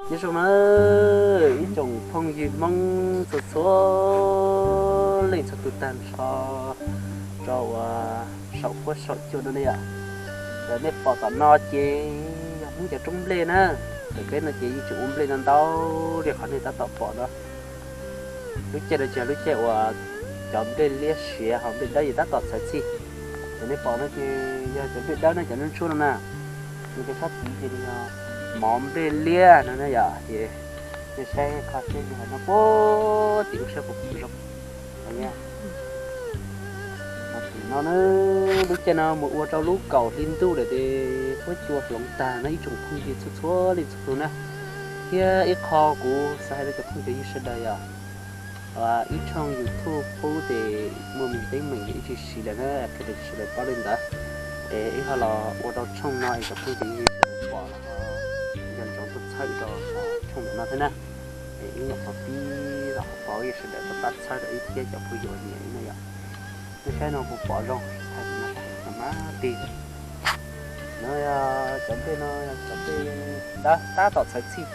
Nyob zoo na ib tsoom phooj ywg Hmoob txhua txhua leej txhua tus tag nrho rau uas saum huab saum cua no ne yom. Thaum nej pom tom no ces yog Hmoob cov roob nplej na. Thaum peb no ces yeej tseem ua nplej no ntau li qhov nej tab tom pom no. Lub caij no ces yog lub caij uas cov nplej liab siav ho nplej dawb yeej tab tom txhawv txhij. Cov nej pom no ces yog cov nplej dawb na, cov ntsuab ntsuab no na. Nws cov sab tid ces yog mov nplej liab no na yom. Ces nej saib qhov seb yog no puag tim lub sab puas pom zoo. Tim no na, lub caij no mus ua rau lub kaum hli ntuj lawm ces huab cua hloov tag na ib tsoom phooj ywg txhua txhua leej txhua tus na. Thiab ib qho kuv xav hais rau cov phooj cov ywg sawv daws yom, ib tshooj YouTube qub ces muaj me teeb meem ib tsis siv lawm na, qhia rau sawv daws paub li ntawd. Es ib ho los ua rau tshooj no es cov phooj cov ywg sawv daws pom nco ntsoov tuaj txhawb rau tshooj ntawm no thiab na. Es ib nyuam qhuav pib los qhov pom ib sawv daws tuaj pab txhawb rau ib thiab cov phooj ywg uas nyiam ib no yom. Nej saib no puas pom zoo, thaij no saib mas tig. No yog cov nplej no yog cov nplej dawb tab tom txhawv txhij.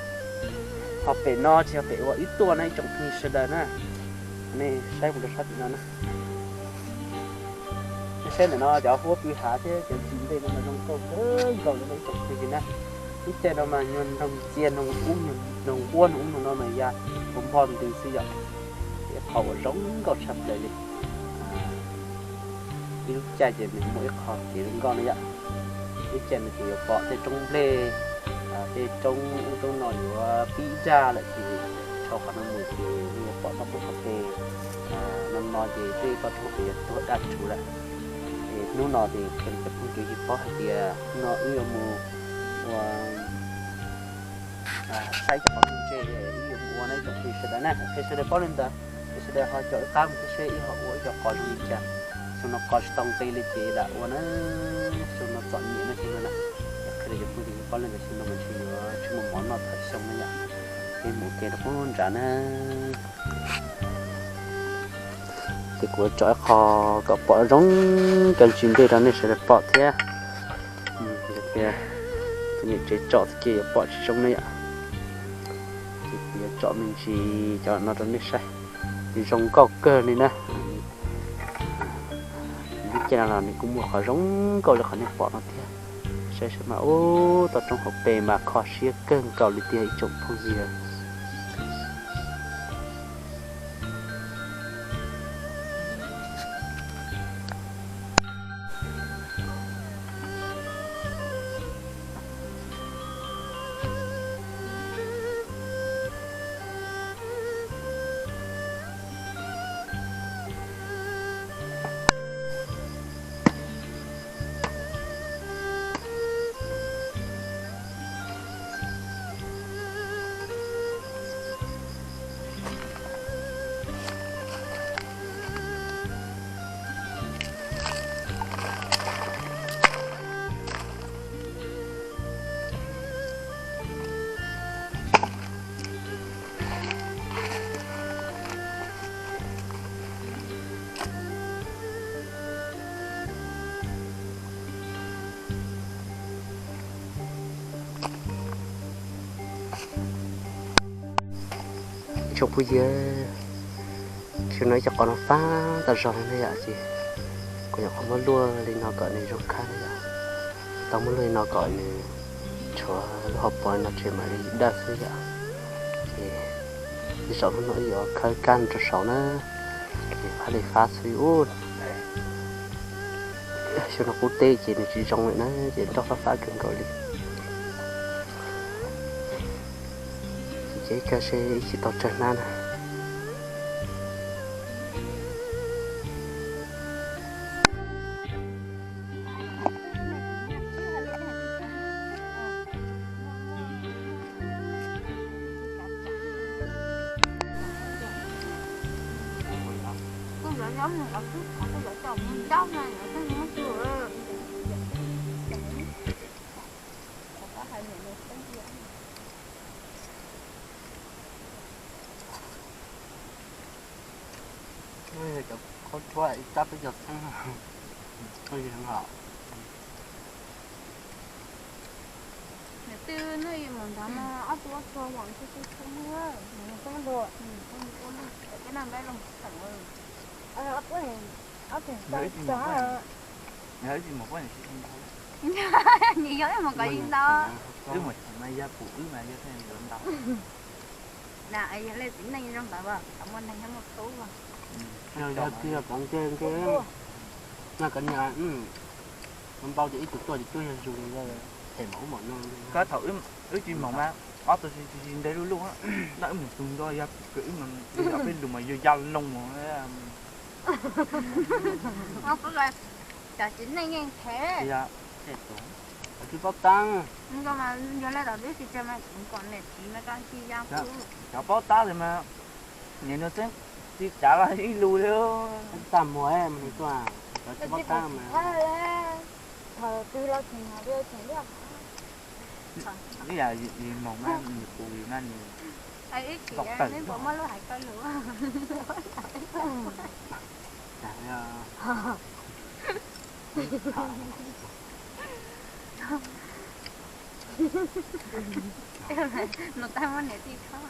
Ho pem no tsis yog pem uas wb tuaj na ib tsoom phooj ywg sawv daws na. Nej saib mus rau sab tim no na. Nej saib ntawm no cov huab pw hav thiab cov ntsis nplej no mas zoo nkauj kawg nkaus li na ib tsoom phooj ywg na. Lub caij no mas nyuag noog cia noog ub noog ub noog no mas ya ua npog ntws xwb yom. Ib qho uas zoo nkauj tshaj plaws li. Ib lub caij ces nws muaj ib qho kev zoo nkauj no yom. Lub caij no ces yuav pom tej roob nplej, tej roob ub roob no yuav pib daj lawm ces dhau qhov no mus ces nej yuav pom tau pem qhov pem no no ces tej toj roob pem yuav tuag daj rhuv lawm. Es hnub no ces qhia rau cov phooj ywg paub hais tias hnub no wb yuav mus ua saib cov qhov muag ntse wb yuav mus ua na ib tsoom phooj ywg sawv daws na, qhia sawv daws paub li ntawd. Es sawv daws ho caum ib qab mus thiab seb wb ho ua ib co qos zoo li cas. Xyoo no qos tsis tau nqi li ces lam ua na, xyoo no txom nyem na xyoo no na. Qhia rau cov phooj ywg paub li ntawd, xyoo no mas ntshe yuav tsis muaj mov noj thaum xyoo na yom. Peb mus ua ke rau qub nrad na. Ces kuv tsom ib qho kom pom zoo cov ntsis nplej rau nej sawv daws pom thiab. Tias tus niam tsev tsom txog ces yuav pom tsis zoo ne yom. Ces kuv yuav tsom me ntsis cov no rau nej saib. Ces zoo nkauj kawg li na. Lub caij no los nws kuj muaj qhov zoo nkauj li qhov nej pom no thiab. Saib saib mas ub, toj roob hauv pes mas kho siab kawg nkaus li tiag ib tsoom phooj ywg. Ib tsoom phooj ywg, xyoo no ib co qos no fab tas zog li na yom, ces kuv nyuam qhuav muab luaj li no kom nws zoo khawb na yom. Tau muab luaj li no kom nws tshuav lub hauv paus li no ces mam li dawj xwb yom. Ces zaum hnub no wb yuav khawb kab rau saud na, ces fab li fab xwb ub. Xyoo no qub teb ces nws tsis zoo lawm na, ces nroj fab fab kawg nkaus li. Ces kawg seb ib chim tau tsawg hnab na. Cov khaub thuab ib rab peb caug txheeb, heev os. Twb no mus nrad mas ob tug ob txog yom, twb twb txhub mus peb lug, peb naj npeb lug tseem ob tug ob txog. Yog ib tsis mus poj niam sib ntau, nws yog ib mus kom li ntau. Wb mus tseem mas yog kuv wb mas yog thiaj yuav ntau. Na yog li txiv neej zoo ntawd as, muaj neeg nyob muaj tub. Yog kiag kom nce nce, noj kom nyav, npau ces ib tug tuaj ces cuab yog zus li, them npaum ub npaum no. Koj thaum wb tsis mus mas ob tug tsis ntev luj luj, noj wb mus tus nto yog wb mus yog peb lus mas yuav ya loo mus. Cov txiv neej yeej them. Tsis paub tab. Yog li tau tib si tse mas kom niam txiv mas koj tsis ya. Cov paub tab li mas nim no tseeb tsis cav ib lus li. Txaj muag mus tuaj, cov tsis paub tab mas. Thaum twg los tseem hais li tseem liaj. Ib yam yus moog mas nws pus yus mas nws ib tsis neb puas muaj lub hais koj lus. Nws tab muab niam tij khob.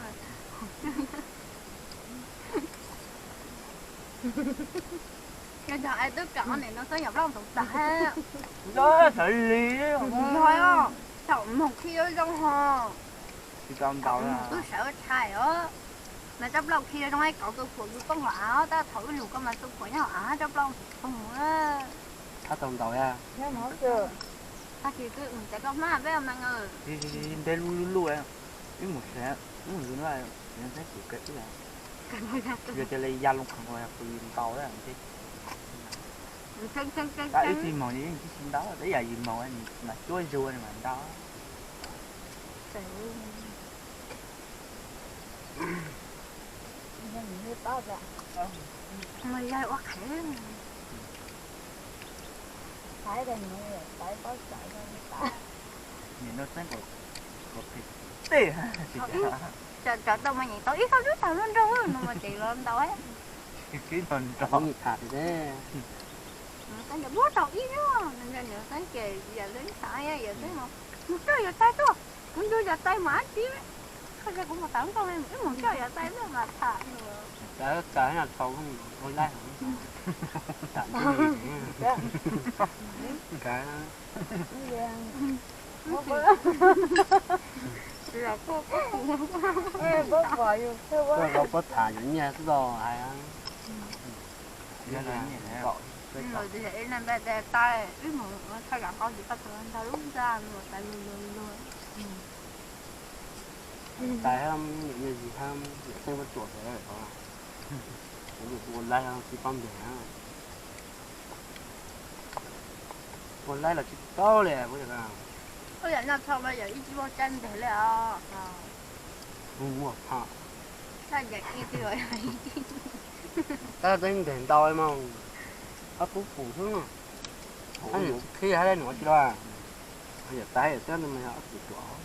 Yog cov es twb kam niam no xwb yog plaub ntau tag. Thaum li, thaum moog khi zoo ho. Tsis tau ntau, tub sawv tshais os. Mas rab plaub khi zoo es kauv tus phuam tus tooj hauv av, tab thaum wb lug koj mas tus phuam nyob hauv av, rab plaub poog. Thaum tau ntau, tag kis twb mus txav koj hmab peb mas ntev luj luj, wb mus tsev, wb mus zoo, tsev teb kuv kawg wb, yog tias li ya loo qhov kuv ntau. Tab wb tsis moog, wb tsis ntau, ib yam yus moog mas cuab zug mas ntau. Mus yog ua qhev. Nim no tseeb, tej, cov tau mas nyeem tau ib txoj lub tag nrho nrog no mas ces los ntau. Kib no nrog tham, mus tau ib, mus tau ib, yam li tham, yam li mus coj yam tais tuaj, kuv ncu yam tais mas ab tsi, koj kuv mus tau nkauj, wb mus coj yam tais tuaj mas tham. Puab tham yus nyiaj xwb los hais. Ib leeg npaj tais, wb mus thaj zam qau ces koj tau ntau lub ntaj mus tais luag luag luag. Tais hab, yawm yij hab, yawm txheeb puab tsuam tes, kuv ua laib tsis paub ntev na. Ua laib los tsis paub li. Ua yam no thaum mas yog ib tsis muaj tsaib ntev li os. Muaj phom. Tab tseeb ntev ntau mas, ob pub pum xwb. Qhib hab le nuav tsis los. Yawm tais yawm txheeb mas yog ob pum tuam.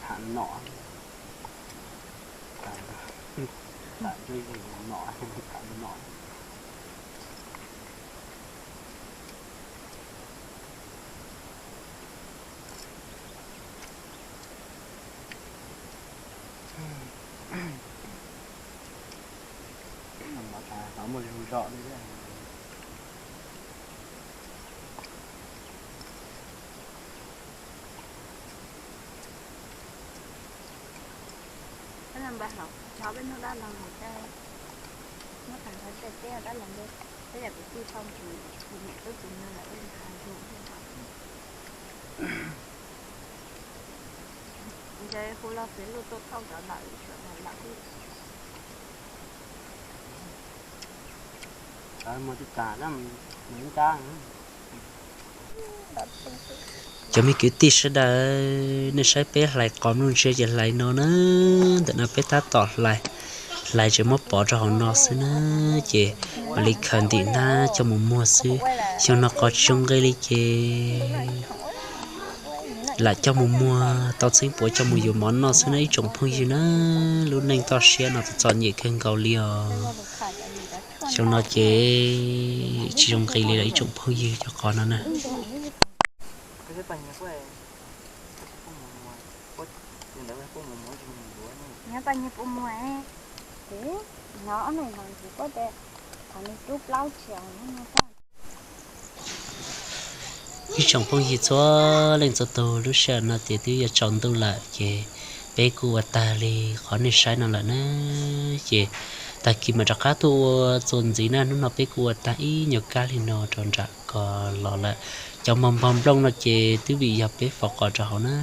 Tham nom, tham nom, tham nom. Muaj zug zog li. Peb nug dab laug lawm, muab tag nrho tej teb dab laug, peb yog kwv tij txhob ntshai, niam tub txiv no lawm ntag zug. Ntshe hu los txiv luj tuaj thauj cov lawm, sawv daws lawm. Cov me kwv tij sawv daws, nej saib peb hlais qos mloog ntsia ces hlais no na. Ntawm no peb tab tom hlais, hlais tseem muab pov rau hauv no xwb na. Ces mam li khaws ntim hnab coj mus muag xwb. Xyoo no qos tsis zoo nqi li ces lam coj mus muag tau txheeb puav coj mus yuav mov noj xwb na ib tsoom phooj ywg na. Lub neej toj siab no txom nyem kawg nkaus li os. Xyoo no ces tsis zoo nqis li lawm ib tsoom phooj ywg cov qhov no na. Ib tsoom phooj ywg txhua leej txhua tus, lub sij hawm no tias twb yuav tsaus ntuj lawm ces peb kuj ua tag li qhov nej saib no lawm na. Ces tag kis mam rov qab tuaj ua txuas ntxiv na. Hnub no peb kuj ua tag ib nyuag kab li no rau nram ko los lawm. Cov mog npog nplooj no ces twb vim yog peb faus qos rau hauv na.